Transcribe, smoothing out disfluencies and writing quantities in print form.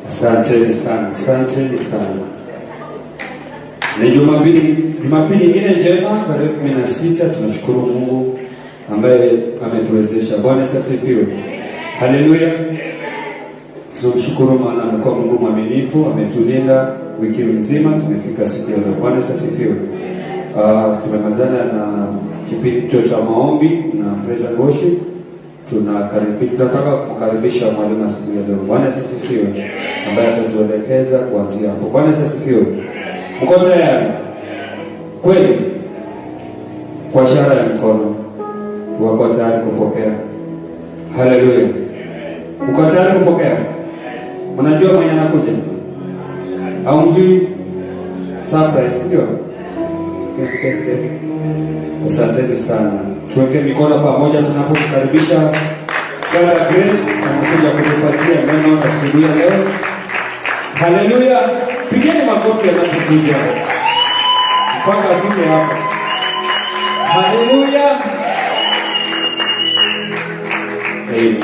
Asanteni sana, asanteni sana. Ni Jumapili, Jumapili nyingine njema, tarehe 16. Tunashukuru Mungu ambaye ametuwezesha. Bwana Yesu asifiwe. Haleluya. Tunamshukuru maana amekuwa Mungu mwaminifu, ametulinda wiki nzima, tumefika siku ya leo. Bwana Yesu asifiwe. Tumemalizana na kipindi cha maombi na praise and worship. Tunataka kumkaribisha mwalimu siku ya leo. Bwana Yesu asifiwe, ambaye atatuelekeza kuanzia hapo. Bwana Yesu asifiwe. Mko tayari? Kweli? Kwa ishara ya mkono wako tayari kupokea? Haleluya. Mko tayari kupokea? Unajua mwenye anakuja? Au mjui? Surprise, sio? Asanteni sana. Tuweke mikono pamoja tunapomkaribisha Dada Grace, anakuja kutupatia neno asubuhi ya leo. Haleluya! Pigeni makofi anapokuja mpaka afike hapa. Haleluya! Amen.